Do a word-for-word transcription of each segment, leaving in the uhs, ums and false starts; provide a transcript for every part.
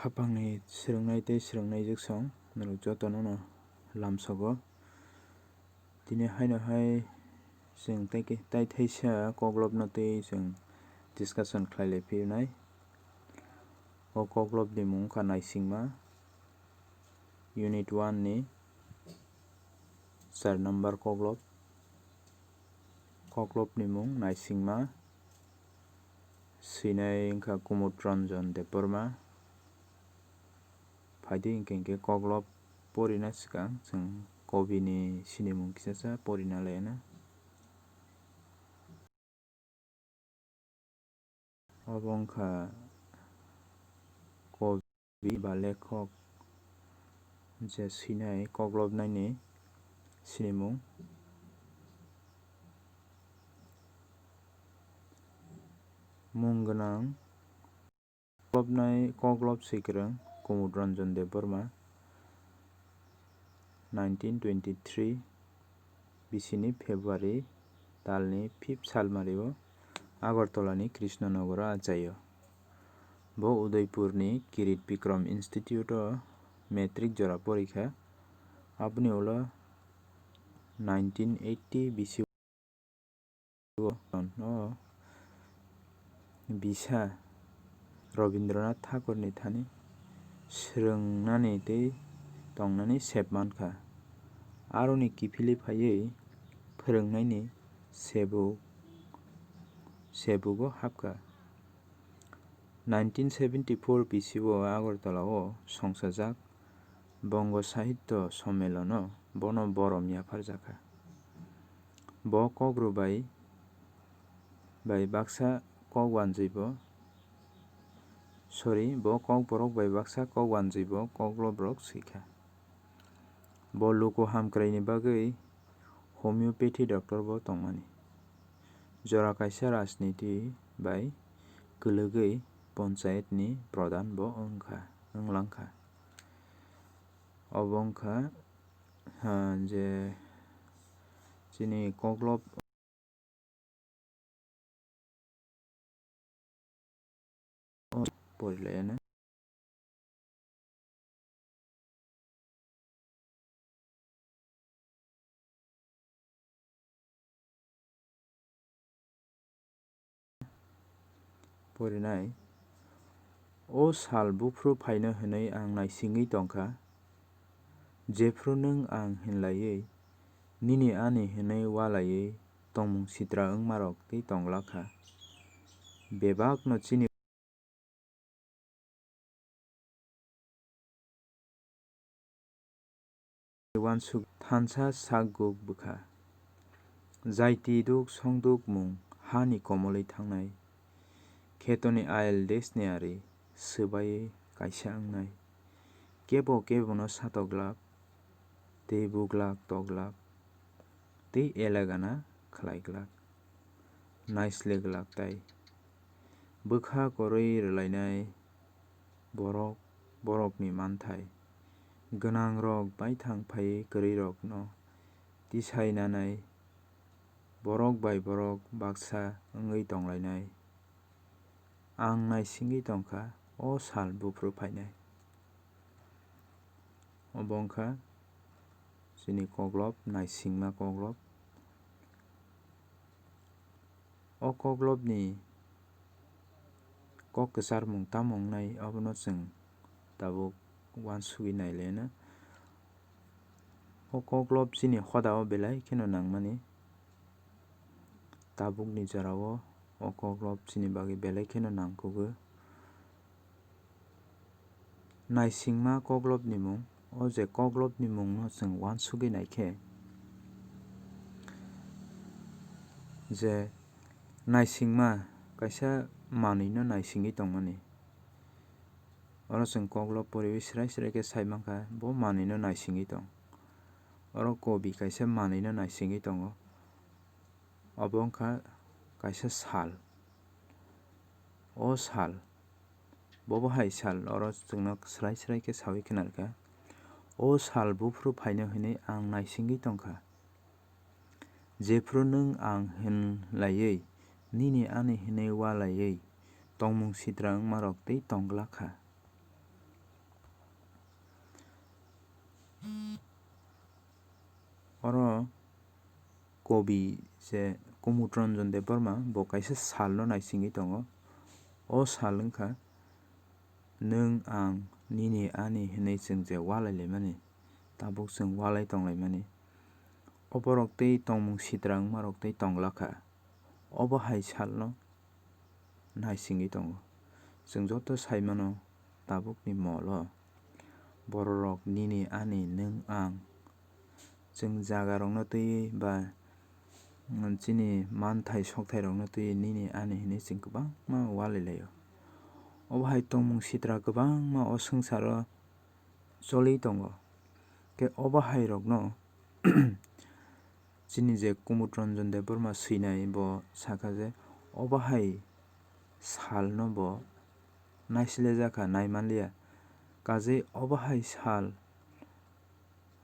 Kwbangni swrwngnai tei swrwngnaijwk song norok jotono no lamsogo. Tini haino hai chwng tei khe, tai thaisa koklopno tei chwng discussion khlai lai phirnai. O koklopni mung wngkha naisingma, unit one ni char number koklop. Koklopni mung naisingma, swinai wngkha Kumud Ranjan Debbarma. Phaidi hinkhe hinkhe koklop porina swkang chwng kobini sinimung kisacha porina laina. Obo wngkha kobi ba lekhok je swinai koklopnaini sinimung. Mung gwnang koklopnai koklop swikwrwng Kumud Ranjan Debbarma, nineteen twenty-three bisini February talni fifth salmario Agartala ni Krishnanagar o achaio. Bo Udaipur ni Kirit Bikram Institute o matric jora porikha. Aboni ulo nineteen eighty bisi o no bisa Rabindranath Thakurni thani swrwngnani tei tongnani sep mankha. Aroni kiphilwi phaiwi phwrwngnaini sebuk, sebugo hapkha. Nineteen seventy-four bisio Agartala o songsajak Bongo Sahitya Sommelono bono borom yapharjakha. Bo kokrwbai bai baksa kok wanjwibo, sorry, bo kokborok bai baksa kok wanjwibo kokloprok swikha. Bo luku hamkraini bagwi homeopathy doctor bo tongmani. Jora kaisa rajniti bai kwlwgwi panchayat ni pradhan bo wngkha, wnglangkha. Obo wngkha, ha, je chini koklop o porilaiyano. Porinai. O sal buphuru phaino hwnwi ang naisingwi tongkha. Jephuru nwng ang hinlaiwi, nini ani hwnwi ualaiwi tongmung sitra wngmarok tei tonglakha. Bebakno chini uansuk thansa sak guk bwkha. Jaiti duk songduk mung hani komolwi thangnai. Khetoni ayel desni ari swbaiwi kaisa wngnai. Kebo kebono satok glak, tei buglak toglak, tei elegana khlai glak, naisle glak tai. Bwkha kwrwi rwlainai borok, borokni manthai. Gwnangrok baithang phaiwi kwrwirokno tisai nanai, borok bai borok baksa wngwi tonglainai. Ang naisingwi tongkha o sal buphuru phainai. Obo wngkha chini koklop, naisingma koklop. O koklopni kok kwcharmung tamo wngnai, abono chwng tabuk uansugwi nailaina. O koklop chini hodao belai kheno nangmani. Tabukni jorao o koklop chini bagwi belai kheno nangkukgo. Naisingma koklopni mung, o je koklopni mungno chwng uansugwi naikhe, je naisingma kaisa manwino naisingwi tongmani. Oro chwng koklop poriwi srai srai khe sai mankha, bo manwino naisingwi tong. Oro kobi kaisa manwino naisingwi tongo. Obo wngkha kaisa sal. O sal, bobo hai sal oro chwngno srai srai khe saui khna rwkha. O sal buphuru phaino hwnwi ang naisingwi tongkha. Jephuru nwng ang hwnlaiwi, nini ani hwnwi ualaiwi tongmung sitra wngmarok tei tong glak kha. Oro kobi se Kumud Ranjan Debbarma bo kaisa salno naisingwi tongo. O sal wngkha nwng ang nini ani hinwi chwng je walai laimani, tabuk chwng walai tong laimani. Oborok tei tongmung sitra wngmarok tei tong lakha. Obo hai salno naisingwi tongo. Chwng joto sai mano tabukni molo bororok nini ani nwng ang. Chwng jagarokno twiwi ba chini manthai sokthairokno twiwi nini ani hinwi chwng kwbangma walai laio. Obo hai tongmung sitra kwbangma o swngcharo choli tongo. Khe obo hai rokno chini je Kumud Ranjan Debbarma swinai bo sakha je obo hai salno bo naislejakha, naimanliya. Kajei obo hai sal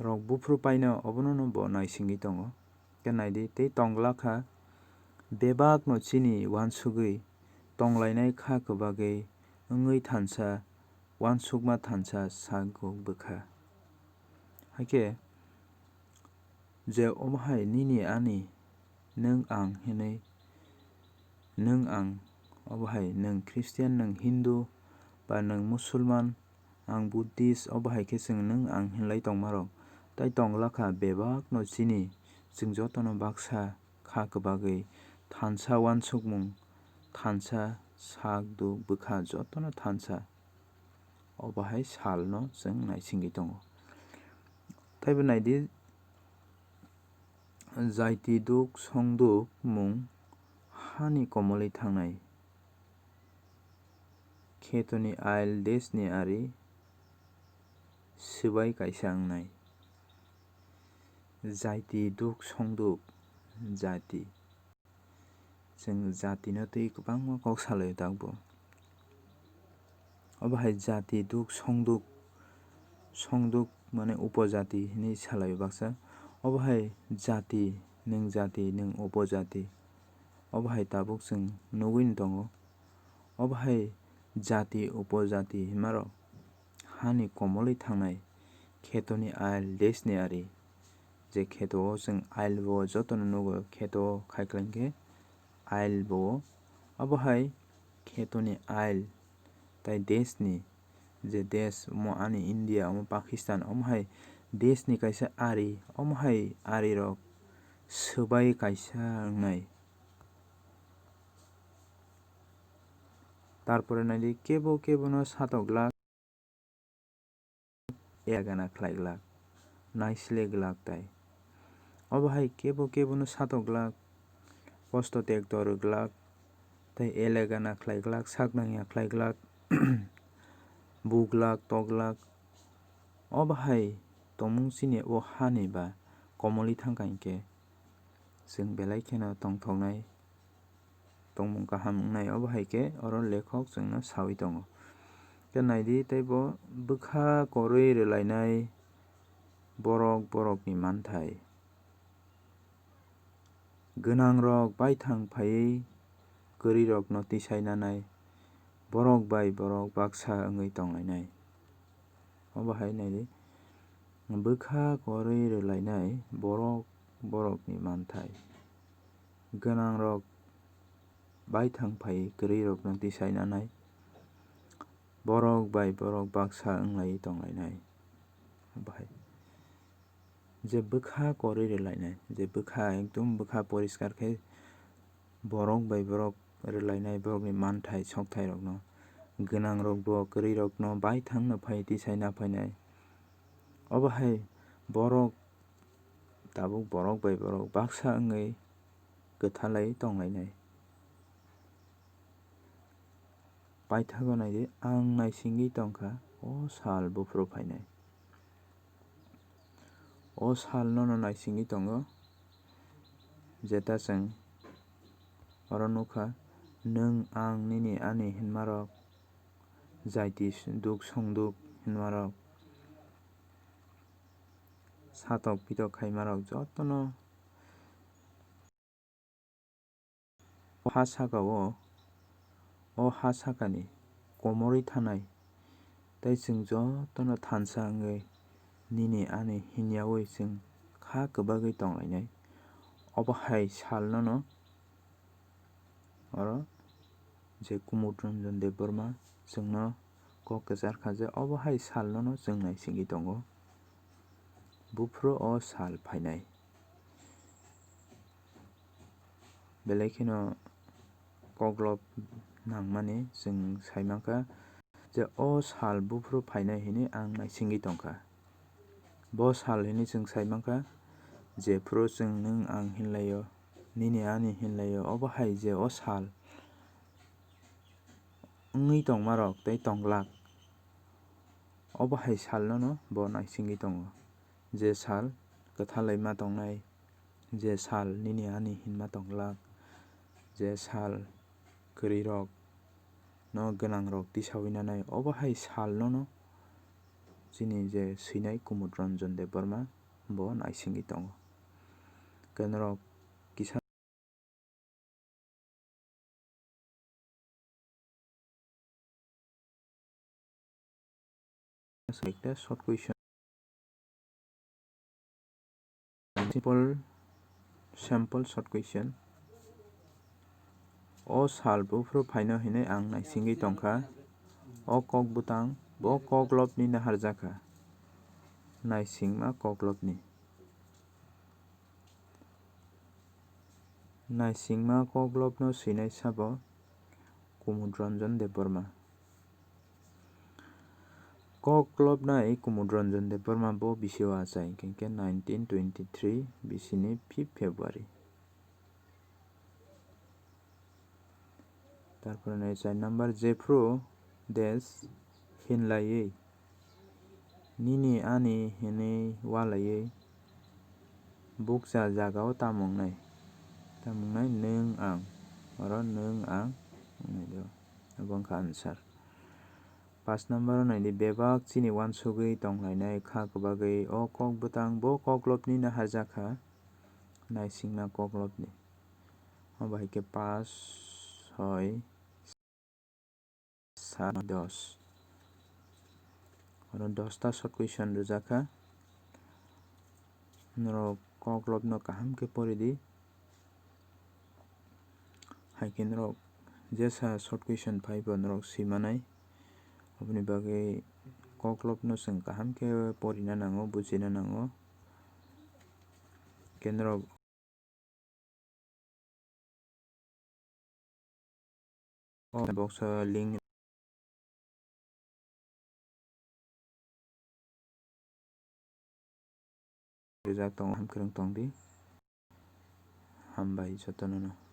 rok buphuru paino obono no bo naisingwi tongo. Khe naidi tei tong lakha bebakno chini uansugwi tonglainai kha kwbagwi wngwi thansa uansukma thansa sak bwkha. Hakhe je omo hai nini ani nwng ang hinwi nwng ang obo hai nwng Christian, nwng Hindu ba nwng Musulman, ang Buddhist, obo hai khe chwng nwng ang hinlai tongmarok tai tong lakha bebakno chini chwng jotono baksa kha kwbagwi thansa uansukmung thansa sak duk bwkha jotono thansa. Obo hai salno chwng naisingwi tongo. Taibo naidi, jaiti duk songduk mung hani komolwi thangnai, khetoni ail desni ari swbai kaisa wngnai. Jaiti duk songduk jati. Chwng jatino twi kwbangma kok salaio takbo. Obo hai jati duk songduk, songduk mane upojati hinwi salaio baksa. Obo hai jati, nwng jati, nwng upojati. Obo hai tabuk chwng nugwi tongo. Obo hai jati upojati hinmarok hani komolwi thangnai khetoni ail desni ari. Je kheto o chwng ail bo jotono nugo, kheto o khai khlai khe ail bo. Obo hai khetoni ail tai desni je desh omo ani India, omo Pakistan, omo hai desni kaisa ari, omo hai ari rok swbai kaisa wngnai. Tarpore naidi kebo kebono satok glak, egana khlai glak, naisle glak tai. Obo hai kebo kebono satok glak, kosto tekto rw glak, tai elegana khlai glak, sak nangya khlai glak, bu glak, to glak. Obo hai tongmung chini o hani ba komolwi thangkha hinkhe chwng belai kheno tongthoknai. Tongmung kaham wngnai, obo hai khe oro lekhok chwngno saui tongo. Khe naidi tei bo bwkha kwrwi rwlainai borok borokni manthai. Gwnangrok baithang phaiwi kwrwirokno tisai nanai, borok bai borok baksa wngwi tonglainai. Obo hai naidi, bwkha kwrwi rwlainai borok borokni manthai. Gwnangrok baithang phai kwrwirokno tisai nanai, borok bai borok baksa wnglaiwi tonglainai. Bahai je bwkha kwrwi rwlainai, je bwkha ekdum bwkha poriskar khe borok bai borok rwlainai, borokni manthai sokthairokno, gwnangrokbo kwrwirokno baithangno phai tisai naphainai. Obo hai borok tabuk borok bai borok baksa wngwi kwthalai tonglainai. Paithago naidi, ang naisingwi tongkha o sal buphuru phainai. O sal nono naisingwi tongo, jeta chwng oro nukha, nwng ang nini ani hinmarok, jaiti duk songduk hinmarok, satok pitok khaimarok jotono o ha sakao, o ha sakani komorwi thanai tei chwng jotono thansa wngwi nini ani hinyaui chwng ha kwbagwi tonglainai. Obo hai salno no oro je Kumud Ranjan Debbarma chwngno kok kwchar kha je obo hai salno no chwng naisingwi tongo. Buphuru o sal phainai. Belai kheno koklop nangmani chwng sai mankha je o sal buphuru phainai hinwi ang naisingwi tongkha. Bo sal hinwi chwng sai mankha, jephuru chwng nwng ang hinlaio, nini ani hinlaio, obo hai je o sal wngwi tongmarok tei tonglak, obo hai salno no bo naisingwi tongo. Je sal kwthalai ma tongnai, je sal nini ani hinma tonglak, je sal kwrwirok no gwnangrok tisawi nanai, obo hai salno no chini je swinai Kumud Ranjan Debbarma bo naisingwi tongo. Kenorok kisa Select a short question. Simple, simple short question. O sal buphuru phaino hinwi ang naisingwi tongkha. O kok bwtang, bo koklopni naharjakha. Naisingma koklopni. Naisingma koklopno swinai sabo Kumud Ranjan Debbarma. Koklopnai Kumud Ranjan Debbarma bo bisio achai, hinkhe nineteen twenty-three bisini fifth February. Tarpore nai char number, jephru desh hinlaiwi, nini ani hinwi walaiwi, bukcha jagao tamungnai, tamungnai nwng ang, oro nwng ang wngnai do, abo wngkha answer. Paanch number o naidi, bebak chini uansugwi tonglainai kha kwbagwi o kok bwtang bo koklopni naharjakha, naisingma koklopni. Obo hai khe paanch, soi, sat, dos. Oro dosta short question rwjakha. Norok koklopno kaham khe pori di. Hai khe norok jesa short question phai bo norok swi manai. Oboni bagwi koklopno chwng kaham khe porina nango, bujina nango. Khe norok o box o link rijak tongo, ham kwrwng tong di. Hambai jotono no.